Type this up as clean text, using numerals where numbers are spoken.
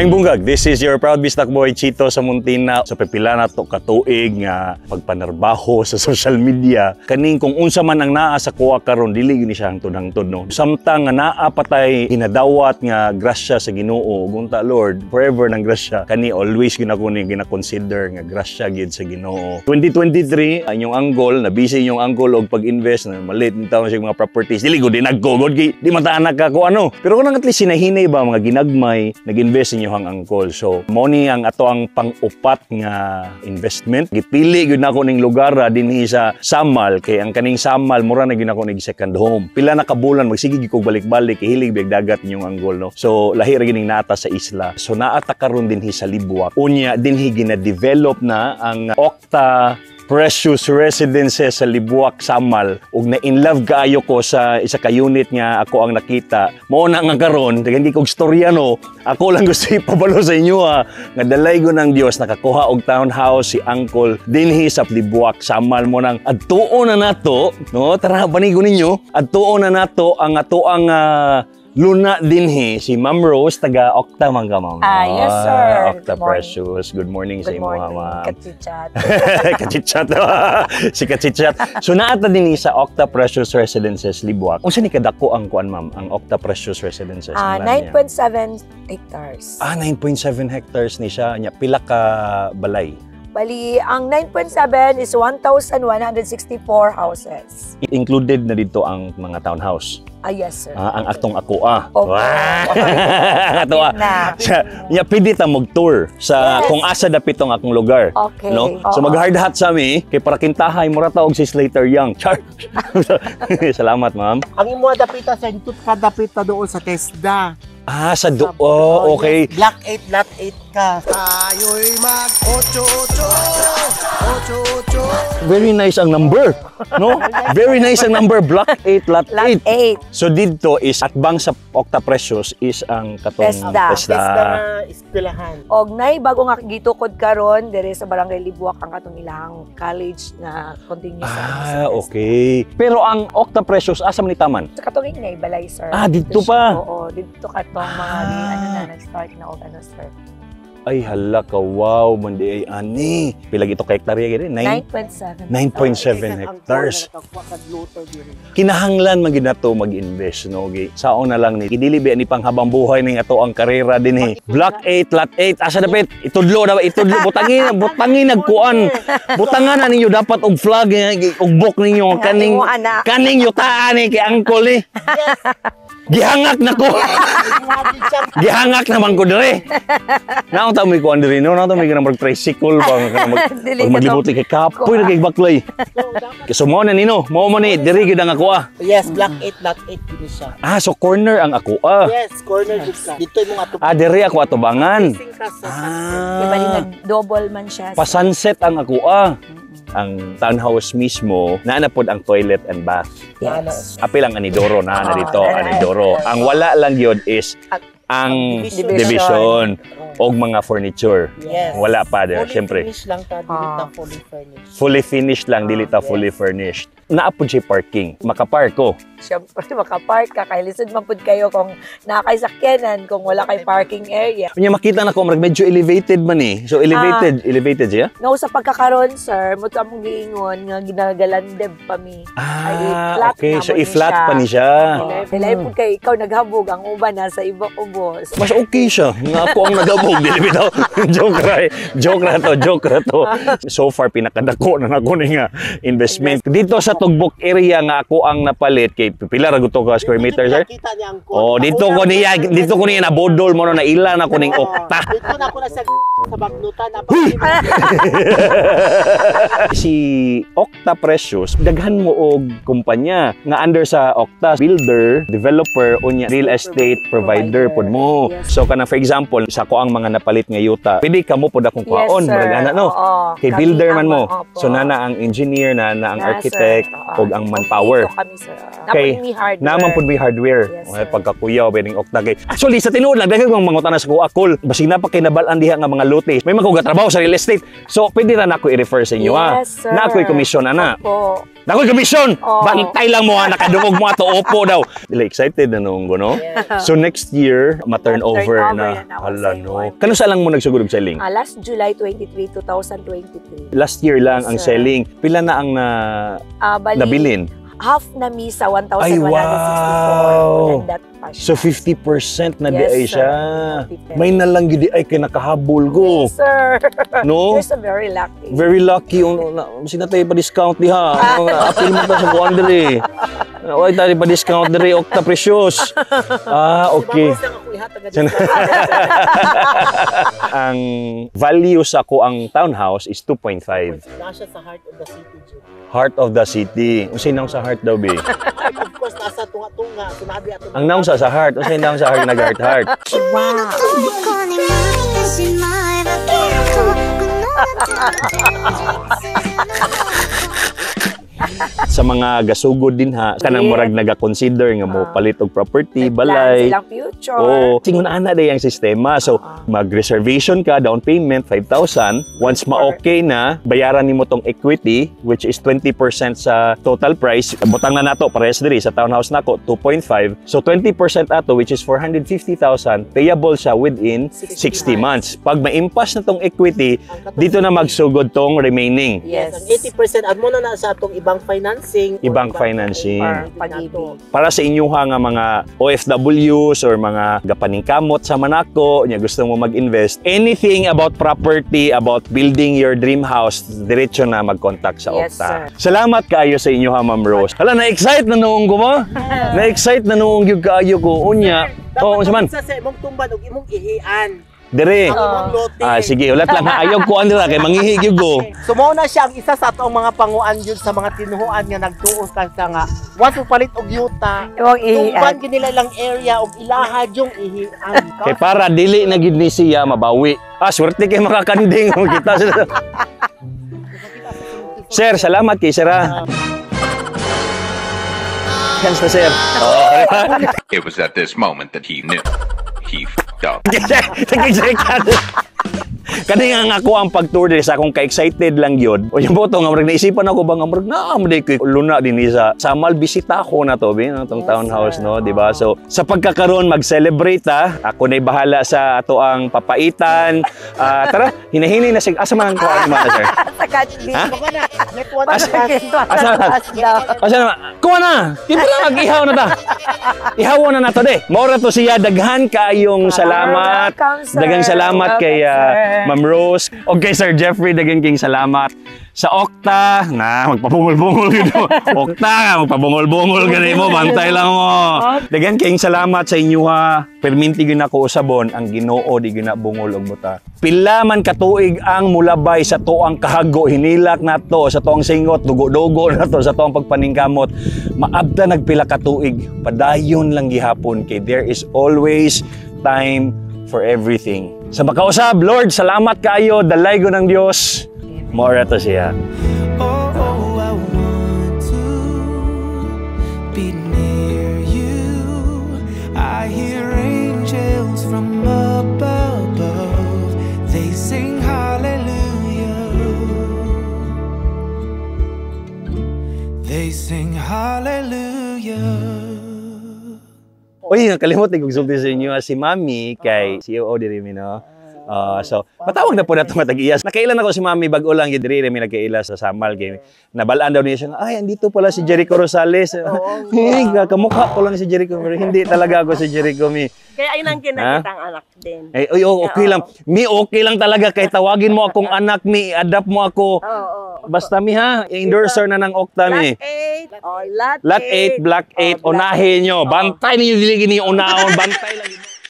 Maayong buntag, this is your proud Bisdak boy Chito sa Muntina. Sa pipila na to katuig nga pagpanarbaho sa social media, kaning kung unsa man ang naa sa kuha karon, dili gyud ni siya hangtod-hangtod, no. Samtang nga naa patay ginadawat nga grasya sa Ginoo, gunta Lord, forever ng grasya. Kani always gyud ako ni gina-consider nga grasya gyud sa Ginoo. 2023, ang inyong uncle, na busy inyong uncle og pag-invest na malit ni taon siya mga properties. Dili gud dinagko gud kay di man ta anak ka ko ano. Pero kung at least sinahinay ba mga ginagmay, nag-invest inyong uncle. So mo ni ang ato ang pang-upat nga investment. Gipili gyud nako ning lugar dinhi sa Samal kay ang kaning Samal mura na gyud nako ning second home. Pila na ka bulan magsige gyud kog balik-balik kay hilig big dagat inyong uncle, no. So lahi ra gining nata sa isla. So naa ta karon dinhi sa Libuac. Unya dinhi gina-develop na ang Octa Precious Residences sa Libuac, Samal, ug na in love kaayo ko sa isa ka unit nga ako ang nakita. Mao na nga karon daghan kog storya, no. Ako lang gusto ipabalo sa inyo ha nga dalay ko ng Dios nakakuha og townhouse si uncle dinhi sa Libuac, Samal. Mo nang adtuon na nato, no. Tara, banigo ninyo, adtuon na nato ang atoang luna dinhi, si Ma'am Rose, taga Octa man ka, ma'am? Ah, yes, sir. Octa Good morning. Precious. Good morning sa Good imo, morning, ma'am. Kachichat. Kachichat. Si Kachichat. So naa ta dinhi sa Octa Precious Residences, Libuac. Unsa ni kadako ang kuan, ma'am, ang Octa Precious Residences? Ah, Ang land niya? 9.7 hectares. Ah, 9.7 hectares ni siya. Nya pila ka balay? Bali, ang 9.7 is 1,164 houses. Included na dito ang mga townhouse? Ah, yes, sir. Ah, ang atong ako ah. Opo. Wah! Ato ah. Na. Sa, nya pwede ta mag-tour sa kung asa dapit ang akong lugar. No? So mag hard hat sa mi kay para kintahay mura ta og si Slater Young. Char. Salamat, ma'am. Ang imo dapita sa dito ka dapita doon sa TESDA. Ah, sa do. Oh, okay. Yes, Block 8, Lot 8 ka. Tayo'y mag 8-8, 8-8. Very nice ang number. No? Very nice ang number. Block 8, Lot Lot 8. 8. So dito is atbang sa Octa Precious is ang katong TESDA. TESDA. TESDA nga eskwelahan. Og nay bago nga gitukod karon dire sa Barangay Libuac ang katong ilang college na continuous sa ano, sa Ah, TESDA. okay. Pero ang Octa Precious, asa man ni taman? Sa katong ingay balay, sir. Ah, dito Siya, pa. Oo, dito katong mga ano na nag-start na og ano, sir. Ay, hala ka, wow, man di ay ani. Pila ito ka hektarya gini? 9.7. 9.7 hectares. Kinahanglan man gid nato mag-invest, no, gi. Sao na lang ni dili ba ni panghabang buhay ning ato ang karera dinhi. Block 8, Lot 8, asa dapit? Itudlo na ba? Itudlo, butangin, butangin nagkuan. Butangan na ninyo dapat og flag eh, og book ninyo kaning Imo ana. Kaning yutaan ni kay uncle ni. Gihangak na ko. Gihangak naman ko dire. Naon ta may kuan diri, no? Naon ta may kanang mag tricycle ba kanang mag Dili pag ka maglibot kay kapoy na kay baklay. So mo na nino, mo mo ni diri gid ang ako ah. Yes, Block 8, Lot 8 gid siya. Ah, so corner ang ako ah. Yes, corner gid ka. Dito imong ato. Ah, diri ako atubangan. Facing ka sa Di bali Ah. nag-double man siya. Pa sunset ang ako ah. Ang townhouse mismo, naa na pod ang toilet and bath. Yes. Apil ang anidoro na na Oo, dito, na- anidoro. Ang wala lang yun is ang Division. Division og mga furniture. Yes. Wala pa there, Fully syempre. finished lang ta, dili ta fully furnished. Fully finished lang, dili ta fully furnished. Naa pod siya parking. Makapark ko. Siyempre, makapark ka. Kay lisod man pud kayo kung naa kay sakyanan, kung wala kay parking area. Unya makita na ko murag medyo elevated man eh. So elevated, elevated siya? No, sa pagkakaroon, sir, mo ta mong giingon nga ginagalandeb pa mi. Ah, Ay, flat okay. na So mo ni i-flat siya. pa ni siya. Dili pud kay ikaw naghabog, ang uban nasa iba ubos. Mas okay siya. Nga ako ang nagabog. Dili bitaw. Joke ra eh. Joke ra to. Joke ra to. So far, pinakadako na nako ni nga investment. Dito sa Tugbok area nga ako ang napalit kay pila ra gusto ka square meter, sir? Kita niya ang Oh, dito ko niya nabodol mo no na ila na ko ning okta. Dito na ako na sa bagnutan. Si Octa Precious, daghan mo og kumpanya nga under sa Octa, builder, developer unya real estate provider pod mo. Yes. So kana, for example, sa ko ang mga napalit nga yuta, pwede ka mo pod akong Yes, kuhaon, sir. murag ana, no. Oo. Kay Kami builder man ang- mo. Opo. So nana ang engineer, nana ang Na, architect, sir. Oo. ug ang manpower. Kompleto kami, sir. Kay, Naa pud mi hardware. Naman pud may hardware. Yes, Okay, sir. pagkakuyaw bening okta kay. Actually, sa tinuod lang daghan kong mangutana sa kuha kol. Basig na pa kay nabal-an diha nga mga lote. May mga trabaho sa real estate. So pwede ra nako i-refer sa inyo ah. Yes, sir. Na ako'y komisyon ana. Opo. Nakoy commission. Oo. Bantay lang mo ha, nakadungog mo ato, opo daw. Dili excited na noong ko, no? So next year, ma-turnover Ma-turnover na. na na ako Hala, sa no. inyo. Kano sa lang mo nagsugod og selling? Ah, last July 23, 2023. Last year lang ang Yes, sir. Selling. Pila na ang na Ah, bali, nabilin? Half na mi sa 1,164. Ay, wow! And that pa siya. So 50% na di Yes, ay sir. siya. 50%. May nalang gid ay kay nakahabol ko. Yes, sir. No? You're so very lucky. Very lucky yung na, sina tayo pa discount diha. Ano nga, apil mo ta sa kuan diri. Why tayo pa discount diri, Okta Precious. Ah, okay. Si Ma'am Rose lang ako ihatag Ang value sa ko ang townhouse is 2.5. Nasa sa heart of the city, Jude. Heart of the city. Unsay naong sa heart daw, be? Ay, of course, nasa tunga-tunga. Sinabi ato. Ang naong sa heart. Unsay naong sa heart, nag-heart heart? 虜になってしまえばきっとこの夏 Sa mga gasugod din ha, kanang murag naga-consider nga mo palit og property, Plan balay. silang future. Oo. Singon ana day ang sistema. So, mag-reservation ka, down payment, 5,000. Once ma-okay na, bayaran nimo tong equity, which is 20% sa total price. Butang na nato, parehas diri sa townhouse nako, 2.5. So, 20% ato, which is 450,000, payable siya within 60 months. Pag ma-impas na tong equity, dito na magsugod tong remaining. Yes. Ang 80% at mo na na sa atong ibang financing or Ibang financing. Or Pag-ibig. Pag-ibig. Para sa inyuha nga mga OFWs or mga gapaningkamot sa Manako, nya gusto mo mag-invest, anything about property, about building your dream house, diretso na mag-contact sa Yes, Okta. Sir. Salamat kaayo sa inyo ha, Ma'am Rose. Hala, na-excite na noong ko mo. Na-excite na noong gyud kaayo ko. Unya, Dapat oh, unsa man? sa imong tumban ug imong ihian. Dire. Ang imong lote. Ah, sige, ulat lang ha. Ayaw ko andra kay manghihi gyud ko. So mao na siya ang isa sa atong mga panguan yun sa mga tinuhuan nga nagtuo ka sa nga once mo palit og yuta, Imong ihian. tumban gyud nila ilang area og ilaha yung ihian. Kay para dili na gid ni siya mabawi. Ah, swerte kay makakanding kita sila. Sir, salamat kay sir ha. Chance na, sir. Oo. It was at this moment that he knew. He fucked up. Sige. Kani nga ako ang pag-tour diri sa akong ka-excited lang yun. O yung boto nga murag naisipan ako ba nga murag naa mo day koy luna din sa Samal, bisita ko na to bi no, tong Yes, townhouse sir. no, di ba? So sa pagkakaroon mag-celebrate ha. Ako na'y bahala sa ato ang papaitan. Ah, tara, hinahinay na sig asa man ang kuha ni mga sir? Sa catch Ha? Baka na, net one Asa Asa na? Kuha na. Di ba lang ihaw na ta? Ihaw na nato de. Mao ra to siya, daghan kaayong salamat. Welcome, sir. Daghang salamat kay Welcome, sir. Ma'am Rose. Okay, Sir Jeffrey, daghan king salamat. Sa Okta, na magpabungol-bungol gid mo. Okta, magpabungol-bungol gani mo, bantay lang mo. Daghan king salamat sa inyo ha. Perminti gyud nako usabon ang Ginoo di gyud na bungol og buta. Pila man katuig ang mulabay sa tuang kahago, hinilak nato sa tuang singot, dugo-dugo nato sa tuang pagpaningkamot. Maabta nagpila katuig, padayon lang gihapon kay there is always time for everything. Sa makausab, Lord, salamat kaayo, dalaygo ng Dios. Mora to siya. Oh, I want to be near you. I hear angels from up above. They sing hallelujah. They sing hallelujah. Uy, nakalimot ko sulti sa inyo ah, si Mami kay COO diri mi, no. Ah, so, patawag na po na ito matag-iyas. Nakailan ako si Mami, bago lang yun diri mi nagkaila sa Samal kay nabalaan daw niya siya, "Ay, andito pala si Jericho Rosales." "Hey, kamukha ko lang si Jericho," pero hindi talaga ako si Jericho mi. Kaya ay nang kinakitang anak din. Eh, uy, oh, okay lang. Mi, okay lang talaga kay tawagin mo akong anak mi, adapt mo ako. Oo. Basta mi ha, endorser na ng Okta mi. Lot 8. Oh, lot Lot 8, Block 8, Oh, Block unahin nyo. Bantay ninyo, dili ninyo unahon. Bantay lang.